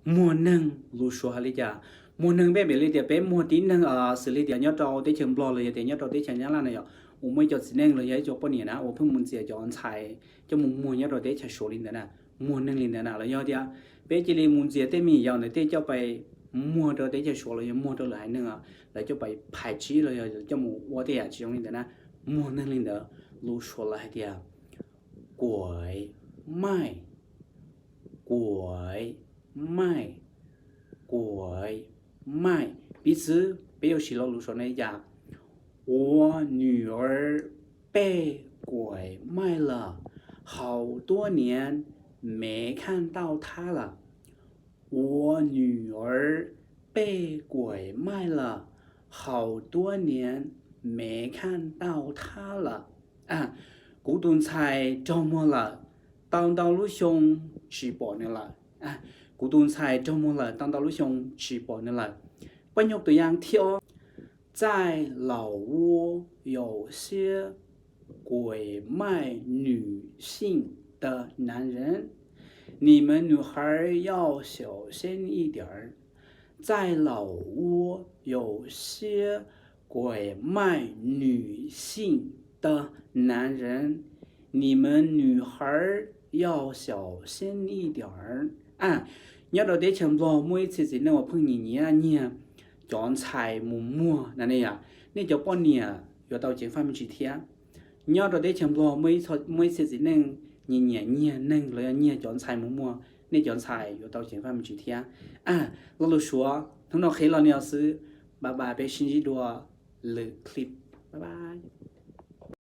Muag neeg lus Suav hais li cas? Muag neeg peb piav li tias peb muag tib neeg, xws li tias nyob rau teb chaws Nplog los yog tias nyob rau teb chaws Nyab Laj na yom, uas muaj ib co txiv neej los yog ib co poj niam na uas pheej mus ntxias cov ntxhais coj mus muag nyob rau teb chaws Suav li ntawd na, muag neeg li ntawd na. Los yog tias peb cia li mus ntxias tej me nyuam yaus ntawd tej coj pais muag rau teb chaws Suav los yog muag rau lwm haiv neeg, lawv coj pais phais tsib los yog coj mus ua tej yam tsis zoo li ntawd na, muag neeg li ntawd lus Suav lawv hais tias 拐卖, 拐卖, 拐卖. Piv txwv peb yuav siv lo lus Suav no li cas? 我女儿被拐卖了，好多年没看到她了。我女儿被拐卖了，好多年没看到她了。Kuv tus ntxhais raug muag lawm, tau ntau lub xyoo tsis pom nws lawm. Kuv tus ntxhais raug muag lawm, tau ntau lub xyoo tsis pom nws lawm. Paj nyuj tus yaj thiab, 在老挝有些拐卖女性的男人，你们女孩要小心一点儿。在老挝有些拐卖女性的男人，你们女孩要小心一点儿。Nyob rau teb chaws Nplog muaj ib txhia txiv neej uas pheej nyiam nyiam nyiag cov ntxhais mus muag na ne yom, nej cov poj niam yuav tau ceev faj me ntsis thiab. Nyob rau teb chaws Nplog muaj ib txhia txiv neej nyiam nyiam nyiag neeg los yog nyiag cov ntxhais mus muag, nej cov ntxhais yuav tau ceev faj me ntsis thiab. Lo lus Suav hnub no qhia los li no xwb, bye bye, peb sib ntsib dua lwm clip, bye bye.